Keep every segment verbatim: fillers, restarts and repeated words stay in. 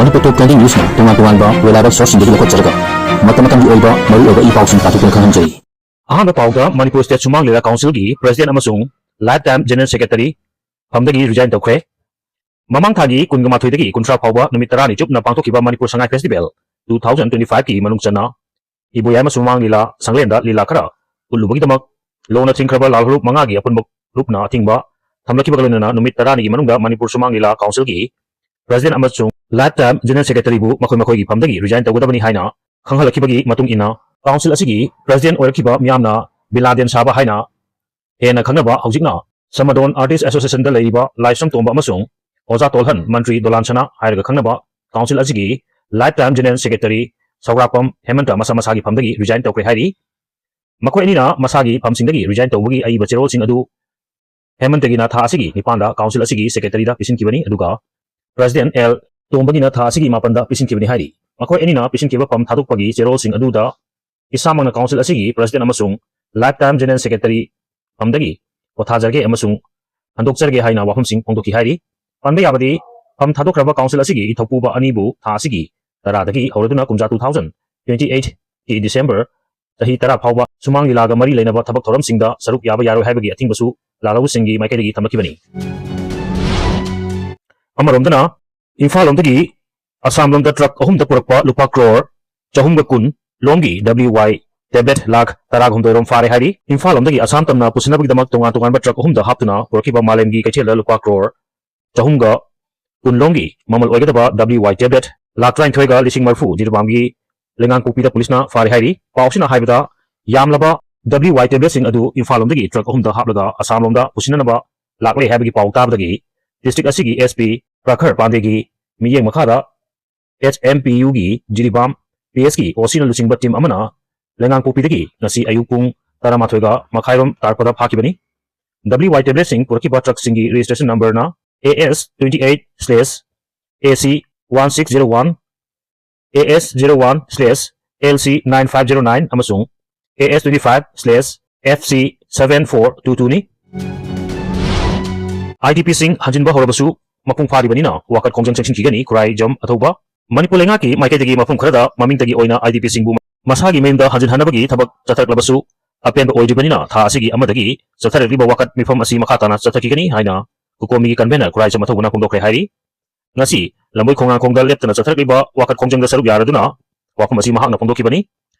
ꯃꯅꯤꯄꯨꯔ ꯇꯣꯞ twenty ꯅ꯭ꯌꯨꯁꯅ ꯇꯣꯉꯥꯟ ꯇꯣꯉꯥꯟꯕ reliable sourceꯁꯤꯡꯗꯒꯤ ꯂꯧꯈꯠꯆꯔꯒ ꯃꯇꯝ ꯃꯇꯝꯒꯤ ꯑꯣꯏꯕ ꯃꯔꯨꯑꯣꯏꯕ ꯏ ꯄꯥꯎꯁꯤꯡ ꯇꯥꯊꯣꯛꯇꯨꯅ ꯈꯪꯍꯟꯖꯔꯤ꯫ ꯑꯍꯥꯟꯕ ꯄꯥꯎꯗ ꯃꯅꯤꯄꯨꯔ ꯁ꯭ꯇꯦꯠ ꯁꯨꯃꯥꯡ ꯂꯤꯂꯥ ꯀꯥꯎꯟꯁꯤꯜꯒꯤ ꯄ꯭ꯔꯁꯤꯗꯦꯟꯠ ꯑꯃꯁꯨꯡ ꯂꯥꯏꯐ ꯇꯥꯏꯝ ꯖꯦꯅꯔꯦꯜ ꯁꯦꯀ꯭ꯔꯦꯇꯔꯤ ꯐꯝꯗꯒꯤ ꯔꯤꯖꯥꯏꯟ ꯇꯧꯈ꯭ꯔꯦ꯫ ꯃꯃꯥꯡ ꯊꯥꯒꯤ ꯀꯨꯟꯒ ꯃꯥꯊꯣꯏꯗꯒꯤ ꯀꯨꯟꯊ꯭ꯔꯥ ꯐꯥꯎꯕ ꯅꯨꯃꯤꯠ ꯇꯔꯥꯅꯤ ꯆꯨꯞꯅ ꯄꯥꯡꯊꯣꯛꯈꯤꯕ Manipur Sangai festival two thousand twenty ꯐꯥꯏꯚꯀꯤ ꯃꯅꯨꯡ ꯆꯟꯅ ꯏꯕꯣꯌꯥꯏꯃ ꯁꯨꯃꯥꯡ ꯂꯤꯂꯥ ꯁꯪꯂꯦꯟꯗ ꯂꯤꯂꯥ ꯈꯔ ꯎꯠꯂꯨꯕꯒꯤꯗꯃꯛ ꯂꯣꯅ ꯊꯤꯡꯈ꯭ꯔꯕ ꯂꯥꯜ ꯍꯔꯨꯞ ꯃꯉꯥꯒꯤ ꯑꯄꯨꯟꯕ ꯒ꯭ꯔꯨꯞꯅ ꯑꯊꯤꯡꯕ ꯊꯝꯂꯛꯈꯤꯕꯒ ꯂꯣꯏꯅꯅ ꯅꯨꯃꯤꯠ ꯇꯔꯥꯅꯤꯒꯤ ꯃꯅꯨꯡꯗ ꯃꯅꯤꯄꯨꯔ ꯁꯨꯃꯥꯡ ꯂꯤꯂꯥ ꯀꯥꯎꯟꯁꯤꯜꯒꯤ ꯄ꯭ꯔꯁꯤꯗꯦꯟꯠ ꯑꯃꯁꯨꯡ ꯂꯥꯏꯐ ꯇꯥꯏꯝ ꯖꯦꯅꯔꯦꯜ ꯁꯦꯀ꯭ꯔꯦꯇꯔꯤꯕꯨ ꯃꯈꯣꯏ ꯃꯈꯣꯏꯒꯤ ꯐꯝꯗꯒꯤ ꯔꯤꯖꯥꯏꯟ ꯇꯧꯒꯗꯕꯅꯤ ꯍꯥꯏꯅ ꯈꯪꯍꯜꯂꯛꯈꯤꯕꯒꯤ ꯃꯇꯨꯡ ꯏꯟꯅ, ꯀꯥꯎꯟꯁꯤꯜ ꯑꯁꯤꯒꯤ ꯄ꯭ꯔꯁꯤꯗꯦꯟꯠ ꯑꯣꯏꯔꯛꯈꯤꯕ ꯃꯤꯌꯥꯝꯅ ꯕꯤꯟ ꯂꯥꯗꯦꯟ ꯁꯥꯕ ꯍꯥꯏꯅ ꯍꯦꯟꯅ ꯈꯪꯅꯕ ꯍꯧꯖꯤꯛꯅ ꯁꯃꯥꯗꯣꯟ ꯑꯥꯔꯇꯤꯁ ꯑꯦꯁꯣꯁꯤꯌꯦꯁꯟꯗ ꯂꯩꯔꯤꯕ ꯂꯥꯏꯁ꯭ꯔꯝ ꯇꯣꯝꯕ ꯑꯃꯁꯨꯡ ꯑꯣꯖꯥ ꯇꯣꯜꯍꯟ ꯃꯟꯇ꯭ꯔꯤ ꯗꯣꯂꯥꯟ ꯁꯅꯥ ꯍꯥꯏꯔꯒ ꯈꯪꯅꯕ ꯀꯥꯎꯟꯁꯤꯜ ꯑꯁꯤꯒꯤ ꯂꯥꯏꯐ ꯇꯥꯏꯝ ꯖꯦꯅꯔꯦꯜ ꯁꯦꯀ꯭ꯔꯦꯇꯔꯤ ꯁꯧꯒ꯭ꯔꯥꯛꯄꯝ ꯍꯦꯃꯟꯇ ꯃꯁꯥ ꯃꯁꯥꯒꯤ ꯐꯝꯗꯒꯤ ꯔꯤꯖꯥꯏꯟ ꯇꯧꯈ꯭ꯔꯦ ꯍꯥꯏꯔꯤ꯫ ꯃꯈꯣꯏ ꯑꯅꯤꯅ ꯃꯁꯥꯒꯤ ꯐꯝꯁꯤꯡꯗꯒꯤ ꯔꯤꯖꯥꯏꯟ ꯇꯧꯕꯒꯤ ꯑꯏꯕ ꯆꯦꯔꯣꯜꯁꯤꯡ ꯑꯗꯨ ꯍꯦꯃꯟꯇꯒꯤꯅ ꯊꯥ ꯑꯁꯤꯒꯤ ꯅꯤꯄꯥꯟꯗ ꯀꯥꯎꯟꯁꯤꯜ ꯑꯁꯤꯒꯤ ꯁꯦꯀ꯭ꯔꯦꯇꯔꯤꯗ ꯄꯤꯁꯤꯟꯈꯤꯕꯅꯤ, ꯑꯗꯨꯒ ꯄ꯭ꯔꯁꯤꯗꯦꯟꯠ ꯑꯦꯜ ꯇꯣꯝꯕꯒꯤꯅ ꯊꯥ ꯑꯁꯤꯒꯤ ꯃꯥꯄꯟꯗ ꯄꯤꯁꯤꯟꯈꯤꯕꯅꯤ ꯍꯥꯏꯔꯤ꯫ ꯃꯈꯣꯏ ꯑꯅꯤꯅ ꯄꯤꯁꯤꯟꯈꯤꯕ ꯐꯝ ꯊꯥꯗꯣꯛꯄꯒꯤ ꯆꯦꯔꯣꯜꯁꯤꯡ ꯑꯗꯨꯗ ꯏꯁꯥꯃꯛꯅ ꯀꯥꯎꯟꯁꯤꯜ ꯑꯁꯤꯒꯤ ꯄ꯭ꯔꯁꯤꯗꯦꯟꯠ ꯑꯃꯁꯨꯡ ꯂꯥꯏꯐ ꯇꯥꯏꯝ ꯖꯦꯅꯔꯦꯜ ꯁꯦꯀ꯭ꯔꯦꯇꯔꯤ ꯐꯝꯗꯒꯤ ꯄꯣꯊꯥꯖꯔꯒꯦ ꯑꯃꯁꯨꯡ ꯍꯟꯗꯣꯛꯆꯔꯒꯦ ꯍꯥꯏꯅ ꯋꯥꯐꯝꯁꯤꯡ ꯐꯣꯡꯗꯣꯛꯈꯤ ꯍꯥꯏꯔꯤ꯫ ꯄꯟꯕ ꯌꯥꯕꯗꯤ, ꯐꯝ ꯊꯥꯗꯣꯛꯈ꯭ꯔꯕ ꯀꯥꯎꯟꯁꯤꯜ ꯑꯁꯤꯒꯤ ꯏꯊꯧꯄꯨꯕ ꯑꯅꯤꯕꯨ ꯊꯥ ꯑꯁꯤꯒꯤ ꯇꯔꯥꯗꯒꯤ ꯍꯧꯔꯗꯨꯅ ꯀꯨꯝꯖꯥ ꯇꯨ ꯊꯥꯎꯖꯟ ꯇ꯭ꯋꯦꯟꯇꯤ ꯑꯩꯠꯀꯤ ꯗꯤꯁꯦꯝꯕꯔ ꯆꯍꯤ ꯇꯔꯥ ꯐꯥꯎꯕ ꯁꯨꯃꯥꯡ ꯂꯤꯂꯥꯒ ꯃꯔꯤ ꯂꯩꯅꯕ ꯊꯕꯛ ꯊꯧꯔꯝꯁꯤꯡꯗ ꯁꯔꯨꯛ ꯌꯥꯕ ꯌꯥꯔꯣꯏ ꯍꯥꯏꯕꯒꯤ ꯑꯊꯤꯡꯕꯁꯨ ꯂꯥꯜꯍꯧꯕꯁꯤꯡꯒꯤ ꯃꯥꯏꯀꯩꯗꯒꯤ ꯊꯝꯂꯛꯈꯤꯕꯅꯤ꯫ ꯑꯃꯔꯣꯝꯗꯅ, ꯏꯝꯐꯥꯜ ꯂꯣꯝꯗꯒꯤ ꯑꯁꯥꯝ ꯂꯣꯝꯗ ꯇ꯭ꯔꯛ ꯑꯍꯨꯝꯗ ꯄꯨꯔꯛꯄ ꯂꯨꯄꯥ ꯀ꯭ꯔꯣꯔ ꯆꯍꯨꯝꯒ ꯀꯨꯟ ꯂꯣꯝꯒꯤ ꯗꯕ꯭ꯂꯤꯌꯨ ꯋꯥꯏ ꯇꯦꯕ꯭ꯂꯦꯠ ꯂꯥꯈ ꯇꯔꯥꯍꯨꯝꯗꯣꯏ ꯔꯣꯝ ꯐꯥꯔꯦ ꯍꯥꯏꯔꯤ꯫ ꯏꯝꯐꯥꯜ ꯂꯣꯝꯗꯒꯤ ꯑꯁꯥꯝ ꯇꯝꯅ ꯄꯨꯁꯤꯟꯅꯕꯒꯤꯗꯃꯛ ꯇꯣꯉꯥꯟ ꯇꯣꯉꯥꯟꯕ ꯇ꯭ꯔꯛ ꯑꯍꯨꯝꯗ ꯍꯥꯞꯇꯨꯅ ꯄꯨꯔꯛꯈꯤꯕ ꯃꯥꯂꯦꯝꯒꯤ ꯀꯩꯊꯦꯜꯗ ꯂꯨꯄꯥ ꯀ꯭ꯔꯣꯔ ꯆꯍꯨꯝꯒ ꯀꯨꯟ ꯂꯣꯝꯒꯤ ꯃꯃꯜ ꯑꯣꯏꯒꯗꯕ ꯗꯕ꯭ꯂꯤꯌꯨ ꯋꯥꯏ ꯇꯦꯕ꯭ꯂꯦꯠ ꯂꯥꯈ ꯇꯔꯥꯅꯤꯊꯣꯏꯒ ꯂꯤꯁꯤꯡ ꯃꯔꯤꯐꯨ ꯖꯤꯔꯤꯕꯥꯝꯒꯤ ꯂꯩꯉꯥꯡꯄꯣꯛꯄꯤꯗ ꯄꯨꯂꯤꯁꯅ ꯐꯥꯔꯦ ꯍꯥꯏꯔꯤ꯫ ꯄꯥꯎꯁꯤꯅ ꯍꯥꯏꯕꯗ, ꯌꯥꯝꯂꯕ ꯗꯕ꯭ꯂꯤꯌꯨ ꯋꯥꯏ ꯇꯦꯕ꯭ꯂꯦꯠꯁꯤꯡ ꯑꯗꯨ ꯏꯝꯐꯥꯜ ꯂꯣꯝꯗꯒꯤ ꯇ꯭ꯔꯛ ꯑꯍꯨꯝꯗ ꯍꯥꯞꯂꯒ ꯑꯁꯥꯝ ꯂꯣꯝꯗ ꯄꯨꯁꯤꯟꯅꯅꯕ ꯂꯥꯛꯂꯦ ꯍꯥꯏꯕꯒꯤ ꯄꯥꯎ ꯇꯥꯕꯗꯒꯤ ꯗꯤꯁꯇ꯭ꯔꯤꯛ ꯑꯁꯤꯒꯤ ꯑꯦꯁ ꯄꯤ ꯄ꯭ꯔꯈꯔ ꯄꯥꯟꯗꯦꯒꯤ ꯃꯤꯠꯌꯦꯡ ꯃꯈꯥꯗ ꯑꯦꯆ ꯑꯦꯝ ꯄꯤ ꯌꯨꯒꯤ ꯖꯤꯔꯤꯕꯥꯝ ꯄꯤ ꯑꯦꯁꯀꯤ ꯑꯣ ꯁꯤꯅ ꯂꯨꯆꯤꯡꯕ ꯇꯤꯝ ꯑꯃꯅ ꯂꯩꯉꯥꯡꯄꯣꯛꯄꯤꯗꯒꯤ ꯉꯁꯤ ꯑꯌꯨꯛ ꯄꯨꯡ ꯇꯔꯥꯃꯥꯊꯣꯏꯒ ꯃꯈꯥꯏꯔꯣꯝ ꯇꯥꯔꯛꯄꯗ ꯐꯥꯈꯤꯕꯅꯤ꯫ ꯗꯕ꯭ꯂꯤꯌꯨ ꯋꯥꯏ ꯇꯦꯕ꯭ꯂꯦꯠꯁꯤꯡ ꯄꯨꯔꯛꯈꯤꯕ ꯇ꯭ꯔꯛꯁꯤꯡꯒꯤ ꯔꯦꯖꯤꯁꯇ꯭ꯔꯦꯁꯟ ꯅꯝꯕꯔꯅ A S twenty eight slash A C one six zero one, A S zero one slash L C nine five zero nine ꯑꯃꯁꯨꯡ A S twenty five slash F C seven four two ꯇꯨꯅꯤ꯫ I ꯗꯤ ꯄꯤꯁꯤꯡ ꯍꯟꯖꯤꯟꯕ ꯍꯧꯔꯕꯁꯨ, ꯃꯄꯨꯡ ꯐꯥꯔꯤꯕꯅꯤꯅ ꯋꯥꯀꯠ ꯈꯣꯡꯖꯪ ꯆꯪꯁꯤꯟꯈꯤꯒꯅꯤ꯫ ꯈꯨꯔꯥꯏꯖꯝ ꯑꯊꯧꯕ꯫ ꯃꯅꯤꯄꯨꯔ ꯂꯩꯉꯥꯛꯀꯤ ꯃꯥꯏꯀꯩꯗꯒꯤ ꯃꯐꯝ ꯈꯔꯗ ꯃꯃꯤꯡꯇꯒꯤ ꯑꯣꯏꯅ IDPꯁꯤꯡꯕꯨ ꯃꯁꯥꯒꯤ ꯃꯌꯨꯝꯗ ꯍꯟꯖꯤꯟꯍꯟꯅꯕꯒꯤ ꯊꯕꯛ ꯆꯠꯊꯔꯛꯂꯕꯁꯨ, ꯑꯄꯦꯟꯕ ꯑꯣꯏꯗ꯭ꯔꯤꯕꯅꯤꯅ ꯊꯥ ꯑꯁꯤꯒꯤ ꯑꯃꯗꯒꯤ ꯆꯠꯊꯔꯛꯂꯤꯕ ꯋꯥꯀꯠ ꯃꯤꯐꯝ ꯑꯁꯤ ꯃꯈꯥ ꯇꯥꯅ ꯆꯠꯊꯈꯤꯒꯅꯤ ꯍꯥꯏꯅ ꯀꯨꯀꯣꯃꯤꯒꯤ ꯀꯟꯚꯦꯅꯔ ꯈꯨꯔꯥꯏꯖꯝ ꯑꯊꯧꯕꯅ ꯐꯣꯡꯗꯣꯛꯈ꯭ꯔꯦ ꯍꯥꯏꯔꯤ꯫ ꯉꯁꯤ ꯂꯝꯕꯣꯏ ꯈꯣꯡꯅꯥꯡꯈꯣꯡꯗ ꯂꯦꯞꯇꯅ ꯆꯠꯊꯔꯛꯂꯤꯕ ꯋꯥꯀꯠ ꯈꯣꯡꯖꯪꯗ ꯁꯔꯨꯛ ꯌꯥꯔꯗꯨꯅ ꯋꯥꯐꯝ ꯑꯁꯤ ꯃꯍꯥꯛꯅ ꯐꯣꯡꯗꯣꯛꯈꯤꯕꯅꯤ꯫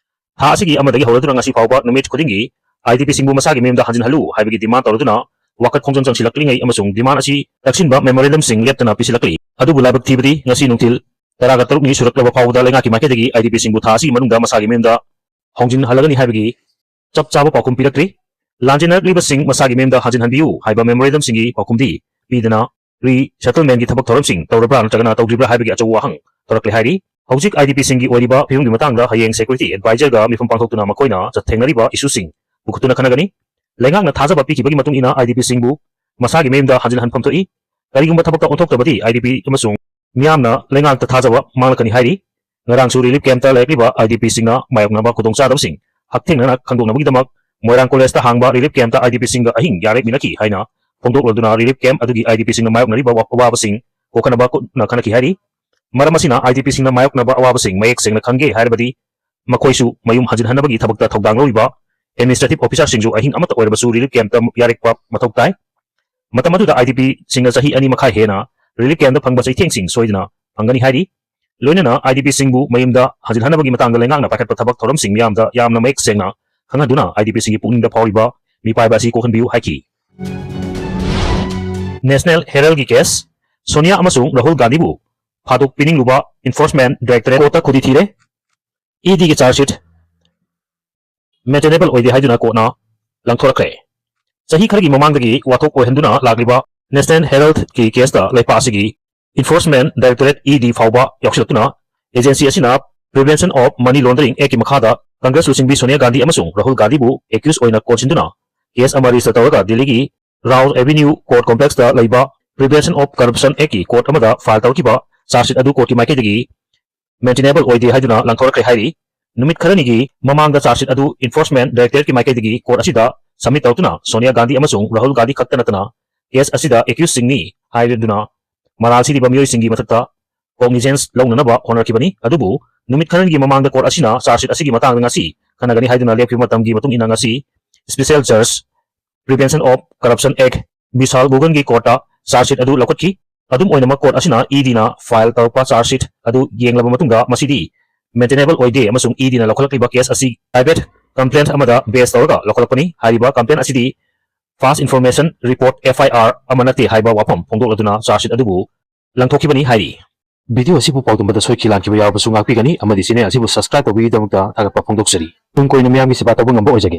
ꯊꯥ ꯑꯁꯤꯒꯤ ꯑꯃꯗꯒꯤ ꯍꯧꯔꯗꯨꯅ ꯉꯁꯤ ꯐꯥꯎꯕ ꯅꯨꯃꯤꯠ ꯈꯨꯗꯤꯡꯒꯤ IDPꯁꯤꯡꯕꯨ ꯃꯁꯥꯒꯤ ꯃꯌꯨꯝꯗ ꯍꯟꯖꯤꯟꯍꯜꯂꯨ ꯍꯥꯏꯕꯒꯤ ꯗꯤꯃꯥꯟ ꯇꯧꯔꯗꯨꯅ ꯋꯥꯀꯠ ꯈꯣꯡꯖꯪ ꯆꯪꯁꯤꯜꯂꯛꯂꯤꯉꯩ ꯑꯃꯁꯨꯡ ꯗꯤꯃꯥꯟ ꯑꯁꯤ ꯇꯛꯁꯤꯟꯕ ꯃꯦꯃꯣꯔꯦꯟꯗꯝꯁꯤꯡ ꯂꯦꯞꯇꯅ ꯄꯤꯁꯤꯜꯂꯛꯂꯤ꯫ ꯑꯗꯨꯕꯨ ꯂꯥꯏꯕꯛ ꯊꯤꯕꯗꯤ ꯉꯁꯤ ꯅꯨꯡꯊꯤꯜ ꯇꯔꯥꯒ ꯇꯔꯨꯛꯅꯤ ꯁꯨꯔꯛꯂꯕ ꯐꯥꯎꯕꯗ ꯂꯩꯉꯥꯛꯀꯤ ꯃꯥꯏꯀꯩꯗꯒꯤ IDPꯁꯤꯡꯕꯨ ꯊꯥ ꯑꯁꯤꯒꯤ ꯃꯅꯨꯡꯗ ꯃꯁꯥꯒꯤ ꯃꯌꯨꯝꯗ ꯍꯣꯡꯖꯤꯟꯍꯜꯂꯒꯅꯤ ꯍꯥꯏꯕꯒꯤ ꯆꯞ ꯆꯥꯕ ꯄꯥꯎꯈꯨꯝ ꯄꯤꯔꯛꯇ꯭ꯔꯤ꯫ ꯂꯥꯟꯖꯦꯟꯅꯔꯛꯂꯤꯕꯁꯤꯡ ꯃꯁꯥꯒꯤ ꯃꯌꯨꯝꯗ ꯍꯟꯖꯤꯟꯍꯟꯕꯤꯌꯨ ꯍꯥꯏꯕ ꯃꯦꯃꯣꯔꯦꯟꯗꯝꯁꯤꯡꯒꯤ ꯄꯥꯎꯈꯨꯝꯗꯤ ꯄꯤꯗꯅ ꯔꯤꯁꯦꯇꯜꯃꯦꯟꯒꯤ ꯊꯕꯛ ꯊꯧꯔꯝꯁꯤꯡ ꯇꯧꯔꯕ꯭ꯔꯥ ꯅꯠꯇ꯭ꯔꯒꯅ ꯇꯧꯗ꯭ꯔꯤꯕ꯭ꯔꯥ ꯍꯥꯏꯕꯒꯤ ꯑꯆꯧꯕ ꯋꯥꯍꯪ ꯊꯣꯔꯛꯂꯦ ꯍꯥꯏꯔꯤ꯫ ꯍꯧꯖꯤꯛ IDPꯁꯤꯡꯒꯤ ꯑꯣꯏꯔꯤꯕ ꯐꯤꯕꯝꯒꯤ ꯃꯇꯥꯡꯗ ꯍꯌꯦꯡ ꯁꯦꯀ꯭ꯌꯨꯔꯤꯇꯤ ꯑꯦꯗꯚꯥꯏꯖꯔꯒ ꯃꯤꯐꯝ ꯄꯥꯡꯊꯣꯛꯇꯨꯅ ꯃꯈꯣꯏꯅ ꯆꯠꯊꯦꯡꯅꯔꯤꯕ ꯏꯁꯨꯁꯤꯡ ꯄꯨꯈꯠꯇꯨꯅ ꯈꯟꯅꯒꯅꯤ꯫ ꯂꯩꯉꯥꯛꯅ ꯊꯥꯖꯕ ꯄꯤꯈꯤꯕꯒꯤ ꯃꯇꯨꯡ ꯏꯟꯅ IDPꯁꯤꯡꯕꯨ ꯃꯁꯥꯒꯤ ꯃꯌꯨꯝꯗ ꯍꯟꯖꯤꯟꯍꯟꯐꯝ ꯊꯣꯛꯏ꯫ ꯀꯔꯤꯒꯨꯝꯕ ꯊꯕꯛꯇ ꯑꯣꯟꯊꯣꯛꯇꯕꯗꯤ IDP ꯑꯃꯁꯨꯡ ꯃꯤꯌꯥꯝꯅ ꯂꯩꯉꯥꯛꯇ ꯊꯥꯖꯕ ꯃꯥꯡꯂꯛꯀꯅꯤ ꯍꯥꯏꯔꯤ꯫ ꯉꯔꯥꯡꯁꯨ ꯔꯤꯂꯤꯐ ꯀꯦꯝꯞꯇ ꯂꯩꯔꯛꯂꯤꯕ IDPꯁꯤꯡꯅ ꯃꯥꯌꯣꯛꯅꯕ ꯈꯨꯗꯣꯡꯆꯥꯗꯕꯁꯤꯡ ꯍꯛꯊꯦꯡꯅꯅ ꯈꯪꯗꯣꯛꯅꯕꯒꯤꯗꯃꯛ ꯃꯣꯏꯔꯥꯡ ꯀꯣꯂꯦꯖꯇ ꯍꯥꯡꯕ ꯔꯤꯂꯤꯐ ꯀꯦꯝꯞꯇ IDPꯁꯤꯡꯒ ꯑꯍꯤꯡ ꯌꯥꯔꯦꯛꯃꯤꯟꯅꯈꯤ ꯍꯥꯏꯅ ꯐꯣꯡꯗꯣꯛꯂꯗꯨꯅ ꯔꯤꯂꯤꯐ ꯀꯦꯝꯞ ꯑꯗꯨꯒꯤ IDPꯁꯤꯡꯅ ꯃꯥꯌꯣꯛꯅꯔꯤꯕ ꯑꯋꯥꯕꯁꯤꯡ ꯀꯣꯛꯍꯟꯅꯕ ꯀꯨꯞꯅ ꯈꯟꯅꯈꯤ ꯍꯥꯏꯔꯤ꯫ ꯃꯔꯝ ꯑꯁꯤꯅ IDPꯁꯤꯡꯅ ꯃꯥꯌꯣꯛꯅꯕ ꯑꯋꯥꯕꯁꯤꯡ ꯃꯌꯦꯛ ꯁꯦꯡꯅ ꯈꯪꯒꯦ ꯍꯥꯏꯔꯕꯗꯤ ꯃꯈꯣꯏꯁꯨ ꯃꯌꯨꯝ ꯍꯟꯖꯤꯟꯍꯟꯅꯕꯒꯤ ꯊꯕꯛꯇ ꯊꯧꯗꯥꯡ ꯂꯧꯔꯤꯕ ꯑꯦꯗꯃꯤꯅꯤꯁꯇ꯭ꯔꯦꯇꯤꯚ ꯑꯣꯐꯤꯁꯥꯔꯁꯤꯡꯁꯨ ꯑꯍꯤꯡ ꯑꯃꯠꯇ ꯑꯣꯏꯔꯕꯁꯨ ꯔꯤꯂꯤꯐ ꯀꯦꯝꯞꯇ ꯌꯥꯔꯦꯛꯄ ꯃꯊꯧ ꯇꯥꯏ꯫ ꯃꯇꯝ ꯑꯗꯨꯗ IDPꯁꯤꯡꯅ ꯆꯍꯤ ꯑꯅꯤ ꯃꯈꯥꯏ ꯍꯦꯟꯅ ꯔꯤꯂꯤꯐ ꯀꯦꯝꯞꯇ ꯐꯪꯕ ꯆꯩꯊꯦꯡꯁꯤꯡ ꯁꯣꯏꯗꯅ ꯐꯪꯒꯅꯤ ꯍꯥꯏꯔꯤ꯫ ꯂꯣꯏꯅꯅ IDPꯁꯤꯡꯕꯨ ꯃꯌꯨꯝꯗ ꯍꯟꯖꯤꯟꯍꯟꯅꯕꯒꯤ ꯃꯇꯥꯡꯗ ꯂꯩꯉꯥꯛꯅ ꯄꯥꯏꯈꯠꯄ ꯊꯕꯛ ꯊꯧꯔꯝꯁꯤꯡ ꯃꯤꯌꯥꯝꯗ ꯌꯥꯝꯅ ꯃꯌꯦꯛ ꯁꯦꯡꯅ ꯈꯪꯍꯟꯗꯨꯅ IDPꯁꯤꯡꯒꯤ ꯄꯨꯛꯅꯤꯡꯗ ꯐꯥꯎꯔꯤꯕ ꯃꯤꯄꯥꯏꯕ ꯑꯁꯤ ꯀꯣꯛꯍꯟꯕꯤꯌꯨ ꯍꯥꯏꯈꯤ꯫ ꯅꯦꯁꯅꯦꯜ ꯍꯦꯔꯜꯒꯤ ꯀꯦꯁ, ꯁꯣꯅꯤꯌꯥ ꯑꯃꯁꯨꯡ ꯔꯥꯍꯨꯜ ꯒꯥꯟꯙꯤꯕꯨ ꯐꯥꯗꯣꯛꯄꯤꯅꯤꯡꯂꯨꯕ ꯏꯟꯐꯣꯔꯁꯃꯦꯟ ꯗꯥꯏꯔꯦꯛꯇꯣꯔꯦꯠ ꯀꯣꯔꯠꯇ ꯈꯨꯗꯤ ꯊꯤꯔꯦ꯫ EDꯒꯤ ꯆꯥꯔꯖ ꯁꯤꯠ ꯃꯦꯟꯇꯦꯅꯦꯕꯜ ꯑꯣꯏꯗꯦ ꯍꯥꯏꯗꯨꯅ ꯀꯣꯔꯠꯅ ꯂꯪꯊꯣꯔꯛꯈ꯭ꯔꯦ꯫ ꯆꯍꯤ ꯈꯔꯒꯤ ꯃꯃꯥꯡꯗꯒꯤ ꯋꯥꯊꯣꯛ ꯑꯣꯏꯍꯟꯗꯨꯅ ꯂꯥꯛꯂꯤꯕ ꯅꯦꯁꯅꯦꯜ ꯍꯦꯔꯜꯗꯀꯤ ꯀꯦꯁꯇ ꯂꯩꯄꯥꯛ ꯑꯁꯤꯒꯤ ꯏꯟꯐꯣꯔꯁꯃꯦꯟ ꯗꯥꯏꯔꯦꯛꯇꯣꯔꯦꯠ, ED, ꯐꯥꯎꯕ ꯌꯥꯎꯁꯤꯜꯂꯛꯇꯨꯅ ꯑꯦꯖꯦꯟꯁꯤ ꯑꯁꯤꯅ Prevention of Money Laundering Actꯀꯤ ꯃꯈꯥꯗ ꯀꯪꯒ꯭ꯔꯦꯁ ꯂꯨꯆꯤꯡꯕꯤ ꯁꯣꯅꯤꯌꯥ ꯒꯥꯟꯙꯤ ꯑꯃꯁꯨꯡ ꯔꯥꯍꯨꯜ ꯒꯥꯟꯙꯤꯕꯨ ꯑꯦꯀ꯭ꯌꯨꯁ ꯑꯣꯏꯅ ꯀꯣꯟꯁꯤꯟꯗꯨꯅ ꯀꯦꯁ ꯑꯃ ꯔꯦꯖꯤꯁꯇꯔ ꯇꯧꯔꯒ ꯗꯤꯜꯂꯤꯒꯤ ꯔꯥꯎ ꯑꯦꯚꯦꯅ꯭ꯌꯨ ꯀꯣꯔꯠ ꯀꯣꯝꯄ꯭ꯂꯦꯛꯁꯇ ꯂꯩꯕ Prevention of Corruption Actꯀꯤ ꯀꯣꯔꯠ ꯑꯃꯗ ꯐꯥꯏꯜ ꯇꯧꯔꯛꯈꯤꯕ ꯆꯥꯔꯖ ꯁꯤꯠ ꯑꯗꯨ ꯀꯣꯔꯠꯀꯤ ꯃꯥꯏꯀꯩꯗꯒꯤ ꯃꯦꯟꯇꯦꯅꯦꯕꯜ ꯑꯣꯏꯗꯦ ꯍꯥꯏꯗꯨꯅ ꯂꯪꯊꯣꯔꯛꯈ꯭ꯔꯦ ꯍꯥꯏꯔꯤ꯫ ꯅꯨꯃꯤꯠ ꯈꯔꯅꯤꯒꯤ ꯃꯃꯥꯡꯗ ꯆꯥꯔꯖ ꯁꯤꯠ ꯑꯗꯨ ꯏꯟꯐꯣꯔꯁꯃꯦꯟ ꯗꯥꯏꯔꯦꯛꯇꯣꯔꯦꯠꯀꯤ ꯃꯥꯏꯀꯩꯗꯒꯤ ꯀꯣꯔꯠ ꯑꯁꯤꯗ ꯁꯕꯃꯤꯠ ꯇꯧꯔꯛꯇꯨꯅ ꯁꯣꯅꯤꯌꯥ ꯒꯥꯟꯙꯤ ꯑꯃꯁꯨꯡ ꯔꯥꯍꯨꯜ ꯒꯥꯟꯙꯤ ꯈꯛꯇ ꯅꯠꯇꯅ ꯀꯦꯁ ꯑꯁꯤꯗ ꯑꯦꯀ꯭ꯌꯨꯁꯁꯤꯡꯅꯤ ꯍꯥꯏꯗꯨꯅ ꯃꯔꯥꯜ ꯁꯤꯔꯤꯕ ꯃꯤꯑꯣꯏꯁꯤꯡꯒꯤ ꯃꯊꯛꯇ cognizance ꯂꯧꯅꯅꯕ ꯍꯣꯠꯅꯔꯛꯈꯤꯕꯅꯤ꯫ ꯑꯗꯨꯕꯨ ꯅꯨꯃꯤꯠ ꯈꯔꯅꯤꯒꯤ ꯃꯃꯥꯡꯗ court ꯑꯁꯤꯅ charge sheet ꯑꯁꯤꯒꯤ ꯃꯇꯥꯡꯗ ꯉꯁꯤ ꯈꯟꯅꯒꯅꯤ ꯍꯥꯏꯗꯨꯅ ꯂꯦꯞꯈꯤꯕ ꯃꯇꯝꯒꯤ ꯃꯇꯨꯡ ꯏꯟꯅ ꯉꯁꯤ special judge Prevention of Corruption Act Bishal ꯒꯣꯒꯟꯒꯤ courtꯇ charge sheet ꯑꯗꯨ ꯂꯧꯈꯠꯈꯤ꯫ ꯑꯗꯨꯝ ꯑꯣꯏꯅꯃꯛ court ꯑꯁꯤꯅ EDꯅ file ꯇꯧꯔꯛꯄ charge sheet ꯑꯗꯨ ꯌꯦꯡꯂꯕ ꯃꯇꯨꯡꯗ ꯃꯁꯤꯗꯤ maintainable ꯑꯣꯏꯗꯦ ꯑꯃꯁꯨꯡ EDꯅ ꯂꯧꯈꯠꯂꯛꯂꯤꯕ case ꯑꯁꯤ private complaint ꯑꯃꯗ base ꯇꯧꯔꯒ ꯂꯧꯈꯠꯂꯛꯄꯅꯤ꯫ ꯍꯥꯏꯔꯤꯕ complaint ꯑꯁꯤꯗꯤ false information report, FIR, ꯑꯃ ꯅꯠꯇꯦ ꯍꯥꯏꯕ ꯋꯥꯐꯝ ꯐꯣꯡꯗꯣꯛꯂꯗꯨꯅ charge sheet ꯑꯗꯨꯕꯨ ꯂꯪꯊꯣꯛꯈꯤꯕꯅꯤ ꯍꯥꯏꯔꯤ꯫ Video ꯑꯁꯤꯕꯨ ꯄꯥꯎꯗꯝꯕꯗ ꯁꯣꯏꯈꯤ ꯂꯥꯟꯈꯤꯕ ꯌꯥꯎꯔꯕꯁꯨ ꯉꯥꯛꯄꯤꯒꯅꯤ ꯑꯃꯗꯤ channel ꯑꯁꯤꯕꯨ subscribe ꯇꯧꯕꯤꯒꯤꯗꯃꯛꯇ ꯊꯥꯒꯠꯄ ꯐꯣꯡꯗꯣꯛꯆꯔꯤ꯫ ꯇꯨꯡ ꯀꯣꯏꯅ ꯃꯤꯌꯥꯝꯒꯤ ꯁꯦꯕꯥ ꯇꯧꯕ ꯉꯝꯕ ꯑꯣꯏꯖꯒꯦ꯫